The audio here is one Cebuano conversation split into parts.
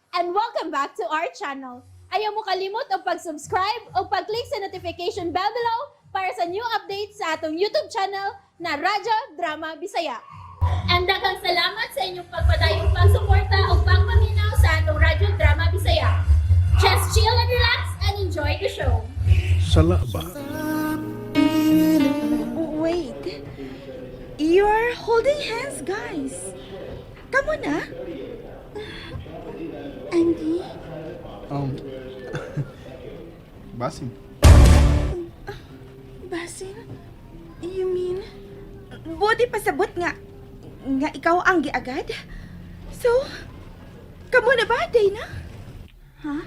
And welcome back to our channel. Ayaw mo kalimot og pag-subscribe o pag-click sa notification bell below para sa new updates sa atong YouTube channel na Radyo Drama Bisaya. And daghang salamat sa inyong pagpadayong pagsuporta o pagpaminaw sa atong Radyo Drama Bisaya. Just chill and relax and enjoy the show. Sala ba? Wait. You're holding hands, guys. Kamo na? Andy? Basin. Basin? You mean? Buot ipasabot nga ikaw ang giagad? So, kamo na ba, Dana? Ha?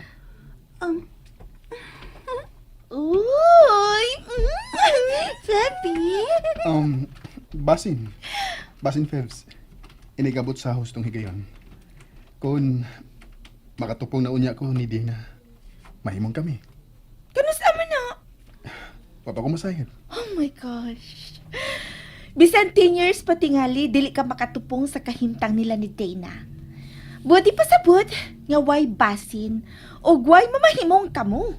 Uy! Pepe! Basin. Basin, Febs. Inigabot sa hustong higayon. Kung makatupong na unya ko ni Dina, mahimong kami. Kanus-a man na? Wa pa ko masayod. Oh my gosh. Bisan 10 years pa tingali, dili ka makatupong sa kahimtang nila ni Dana. Buot ipasabot nga way basin o way mamahimong kamo.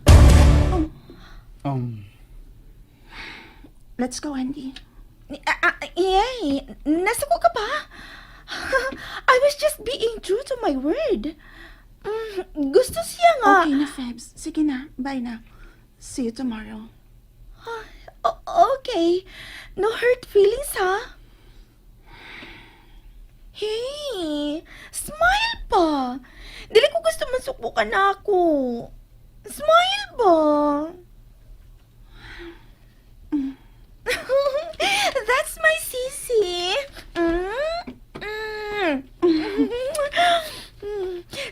Let's go, Andy. Ah, ah, yay! Nasuko ka ba? I was just being true to my word. Gusto siya nga. Okay na, Febs. Sige na. Bye na. See you tomorrow. Okay. No hurt feelings, ha? Hey, smile pa. Dili ko gusto masuko ka nako. Smile ba? That's my sisi.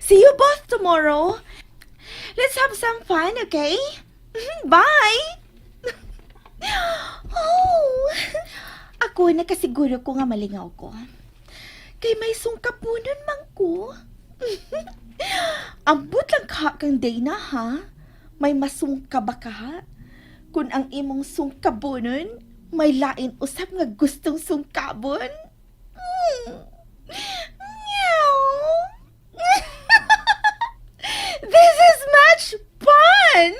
See you both tomorrow. Let's have some fun, okay? Bye! Oh, ako nakasiguro ko nga malingaw ko. Kay may sungkapunon man ko. Ambot lang ka kang Dana, ha? May masungka ba ka, ha? Kung ang imong sungkabunon, may lain usab nga gustong sungkabon. Meow. This is much fun!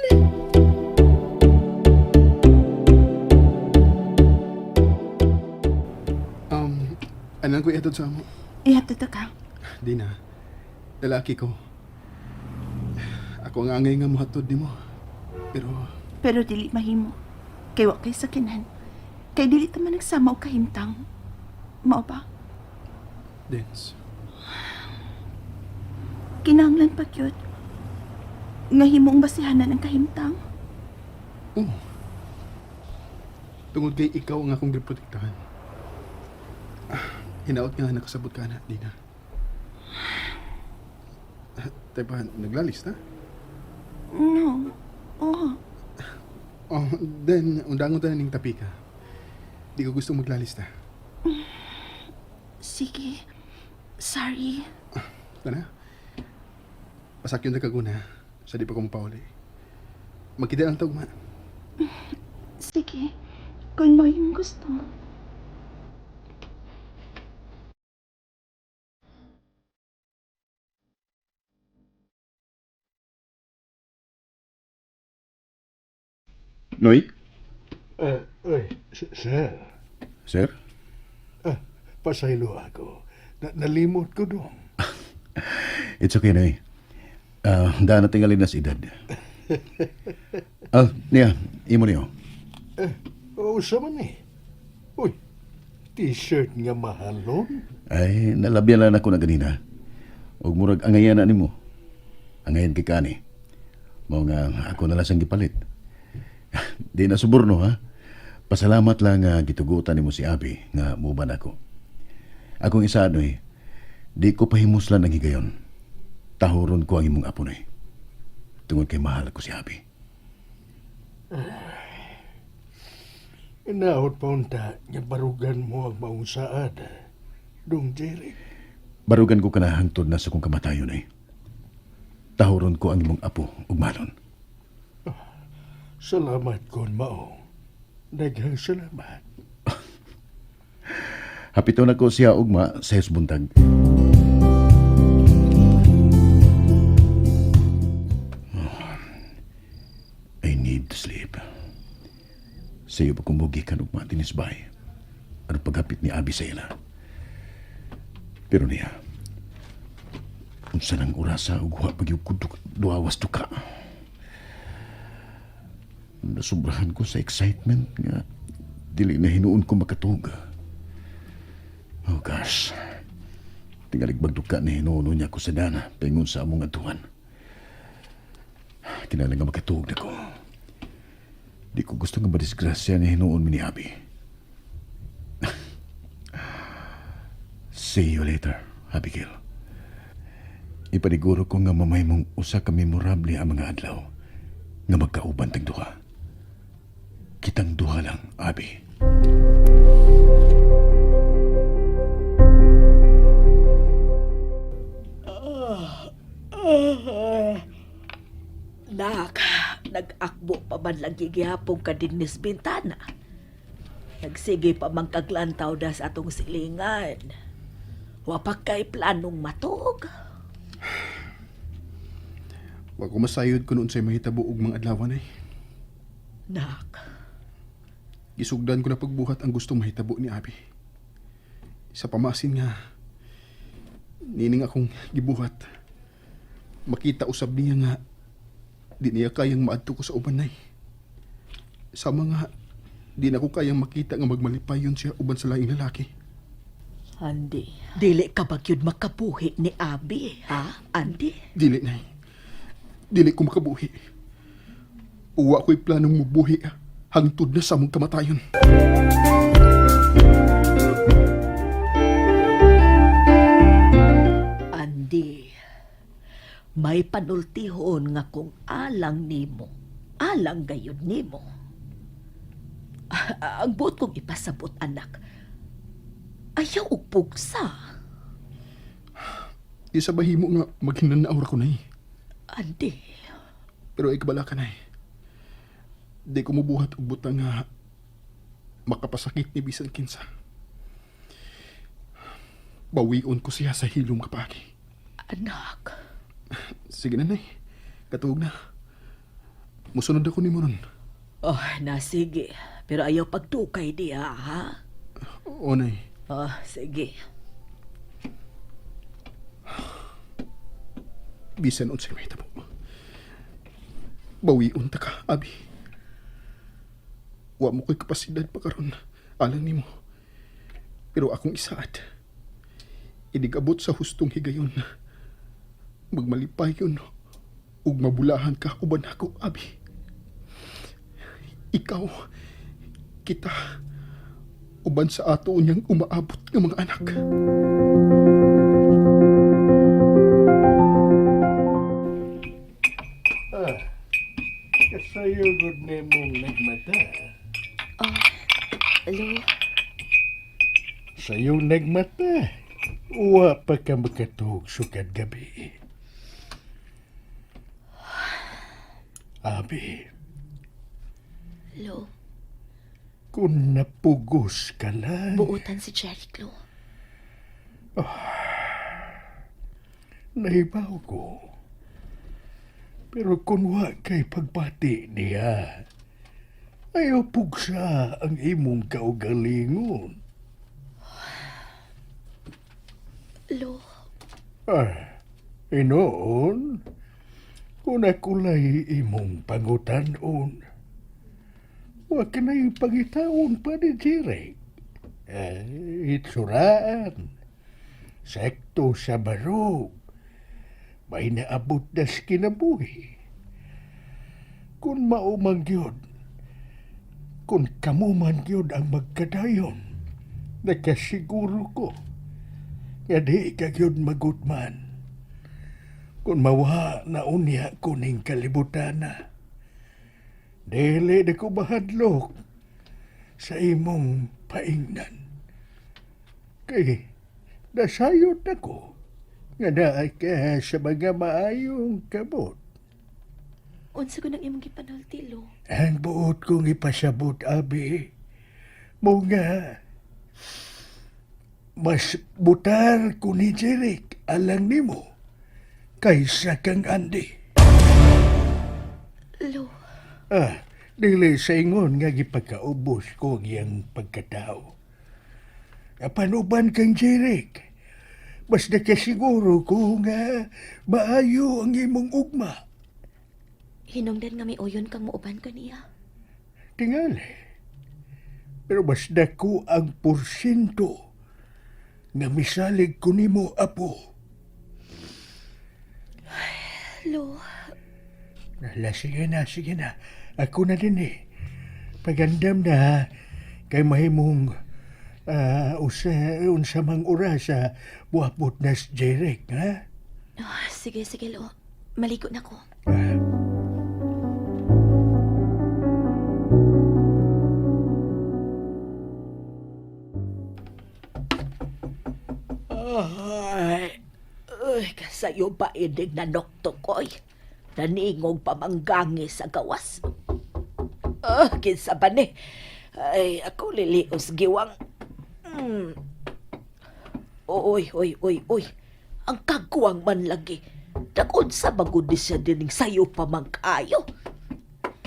Anong ko ihatod sa amo? Ihatod ta ka. Dina, lalaki ko. Ako ang angay nga muhatod nimo. Pero Pero dili mahimo. Kay wa kay sakyanan. Kay dili ta man nagsama og kahimtang. Mao ba? Dance. Kinahanglan pa gyud nga himong basihanan ang kahimtang. Oh. Tungod kay ikaw ang akong giprotektahan. Ah, hinaot nga nakasabot ka na, Dina. Ah, Teka, naglalis na? No. Oh. Oh, then, undangon ta na ning tapika. Di ko gusto maglalista. Sige. Sorry. Tana? Pasakyon na kaguna sa di pa ko mapauli. Magkita lang ta ugma. Sige. Kung mao yung gusto. Noy? Uy, sir. Sir? Ah, pasaylo ako. Nalimot ko dong. It's okay, Noy. Ah, daan na tingali na sa edad. Ah, niya, imo niyo. Eh, usa man eh. Uy, t-shirt nga mahalon. Ay, nalabyan lang ako na ganina. Ug murag angayan na nimo. Angayan kay kani. Mao nga ako na lang siyang gipalit. Di na suborno, ha? Pasalamat lang nga gitugutan nimo si Abi nga muban ako. Akong isa, Noy, di ko pahimuslan ang higayon. Tahuron ko ang imong apo, Noy. Tungod kay mahal ko si Abi. Inaot pa unta nga barugan mo ang maong saad. Dong Jerry. Barugan ko kana hangtod na sa kong kamatayon ay. Tahuron ko ang imong apo ug mahalon. Salamat kon mao. Daghang salamat. Hapiton ako siya ugma sa buntag. Sa iyo pa kumugi ka ugma dinis bay. Ano paghapit ni Abi sa ila. Pero niya, unsa nang orasa ug wa pagyud ko duawas duka. Nasubrahan ko sa excitement nga dili na hinuon ko makatug. Oh gosh. Tingalig bagduka na hinuon niya ko sa dana paingon sa among atuan. Kinahanglan nga makatuog na ko. Di ko gusto nga madisgrasya ni hinuon mi ni Abi. See you later, Abigail. Ipaniguro ko nga mamay mong usa ka memorable ang mga adlaw nga magkauban tang duha. Kitang duha lang, Abi. Nak, nag-akbo pa man lagi gihapon ka dinnis bintana. Nagsige pa man kaglantaw das atong silingan. Wa pa kay planong matug. Wa ko masayod kun unsay mahitabo og mga adlaw nay. Nak, Gisugdan ko na pagbuhat ang gustong mahitabo ni Abi. Sa pamasin nga, nining akong gibuhat. Makita usab niya nga, di niya kayang maadto ko sa uban nay. Sa mga, di na ko kayang makita nga magmalipayon siya uban sa laing lalaki. Andy, dili ka ba gyud makabuhi ni Abi, ha? Andy? Dili, nay. Dili ko makabuhi. Uwa ko'y planong mubuhi hangtod na sa among kamatayon. Andy, may panultihon nga kung alang nimo, alang gayud nimo. Ang buot kong ipasabot, anak, ayaw og pugsa. Di sa bahimo nga maghinanaw ra ko, nay. Andy, Pero ikabala ka, nay. Di ko mubuhat og butang nga makapasakit ni bisan kinsa. Bawion ko siya sa hilom kapagi. anak, Sige na, nay. Katuog na. Musunod ako ni mo ron. oh, na sige. Pero ayaw pagdukay diha, ha? Oo, nay. Oh, sige. Bisan unsay mahitabo. Bawion ta ka, Abi. Wa mo ko'y kapasidad pa karon alang nimo. Pero akong isaad. Idigabot sa hustong higayon. Magmalipay yun. Ug mabulahan ka uban ako, Abi. Ikaw, kita, uban sa ato niyang umaabot ng mga anak. Ah, kasayo gud nimong nagmata. Lo, Sayo nagmata. Uwa pa ka makatuog sukad gabi. Abi, Lo, kung napugos ka lang, buutan si Jeric, Lo. nahibaw ko. Pero kung wa kay pagbati niya, ayaw pugsa ang imong kaugalingon. Lo, Ah, inoon, kung akulay imong pangutanon, wa ka na'y pangitaon pa ni Jeric. Eh, itsuraan, sekto sa barog, may naabot na sa kinabuhi. Kung maumang gyud, kung kamo man gyud ang magkadayon, nakasiguro ko nga di ka gyud magutman. Kung mawa na unya kuning kalibutana, dili na ko mahadlok sa imong paingnan. Kay nasayod ako nga naa ka sa mga maayong kabot. unsa ko nang imong gipanulti, Lo? Ang buot kong ipasabot, Abi, mo nga, mas butar ko ni Jeric alang nimo kaysa kang Andy. Lo, Ah, Dili sa ingon nga gipagkaubos ko ang iyang pagkatao. Apan uban kang Jeric. Basta kasiguro ko nga maayo ang imong ugma. Hinungdan nga miuyon kang muuban kaniya. Tingali. Pero mas dako ang porsyento nga misalig ko nimo, apo. Lo, Ala, sige na, sige na. Ako na din eh. Pagandam na ha, kay mahimong usa, unsa mang oras sa buhapot na si Jeric, ha? Ah, sige, sige, Lo. Maligo na ko. Ah. Ay, uy, kasayo ba inig na nokto koy? Naningog pamanggangi sa gawas. Ah, kinsa ba ni? Ay, ako lilios giwang. Uy, uy, uy, uy. Ang kagkuwang man lagi. Nag-unsa magud ni siya dining sayo pa man kaayo.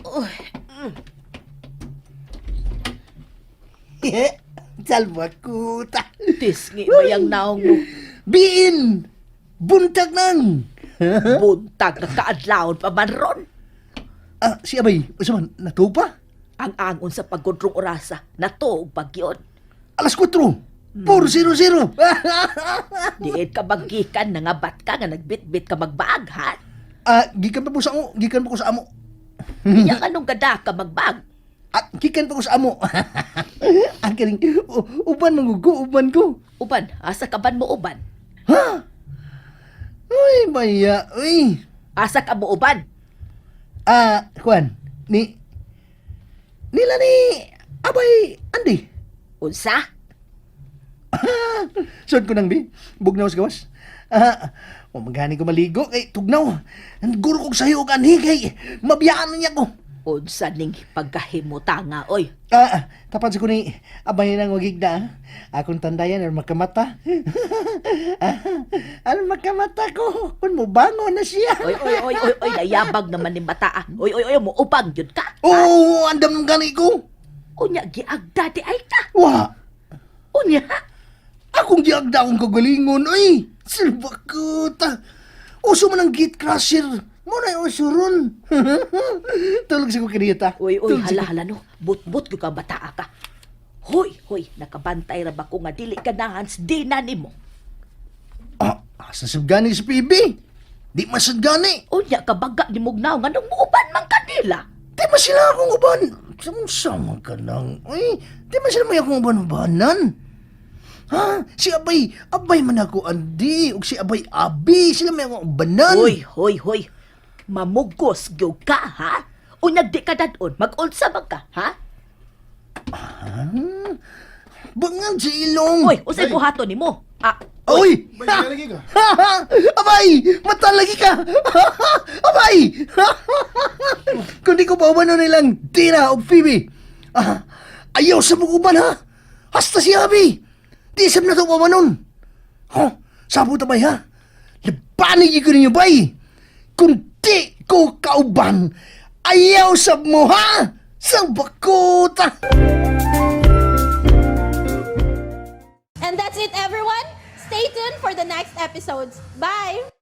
Uy, Salwa kuta. tisngi bayang naong mo. Biin! Buntag nang! Buntag na kaadlawon pa man ron. Ah, si Abay, unsa man, natuog pa? Ang angon sa pagkudrong orasa, natuog pag yun. Alas 4! 4:00! Diin ka magikan, nangabat ka, nga nagbitbit ka magbaag, ha? Ah, gikan pa po sa amo, gikan pa ko sa amo. Iya ka nung gada ka magbaag. Ah, gikan pa ko sa amo. Ang kaning uban mangugo, uban ko. Uban, asa ka ban mo uban? Ha? Uy, maya, uy. Asa ka mo uban? Ah, Juan, ni nila ni Abay Andy. Unsa? Sud ko nang bi, bugnaw sa gawas. Ah, o magani ko maligo kay tugnaw. Ang guro kog sayo og anhi kay mabiyaan niya ko. Unsa ning pagkahimutanga, oy. Ah, tapan sa ko ni Abay nang wagigda. Akong tandayan aron makamata. Ah, aron makamata ko kun mo bangon na siya. Oy, oy, oy, oy, oy, nayabag naman ni bata, ah. Oy, oy, oy, mo upang yun ka. Oo, andam gani ko. Unya, giagda di ay ka. Wa, Unya, akong giagda akong kagalingon oy. Silbakuta. Uso man ang gate crusher. Mo na uso ron. Tulog sa ko kaniyata. Uy, uy, Tulog sa hala, hala, no. But-but yung ka bata ka. Hoy, hoy, nakabantay ra ba ko nga dili ganahan sa dina nimo? Ah, asa sa gani sa PB? Di man sad gani. Unya ka baga ni Mugnaw nga nung muuban man kanila. Di man sila akong uban. Sama ka nang. Uy, di man sila may akong uban-ubanan. Ha? Si Abay, Abay man ako andi. Ug si Abay Abi, sila may akong ubanan. Hoy, hoy, hoy. Mamugos gyud ka, ha? Unya di ka dadon, mag-unsa man ka, ha? Bangal sa ilong. Hoy, unsay buhaton nimo? Ah, Uy! Abay! Mata lagi ka! Abay! Kung di ko pa ubanon nilang Dina o Phoebe, ah, ayaw sa mong uban ha! Hasta si Abi! Di sab na ito ubanon! Huh? Sabot abay ha? Labanin ko ninyo bay! Kung di ko kauban, ayaw sab mo ha! Sa bakuta! And that's it, everyone. Stay tuned for the next episodes. Bye!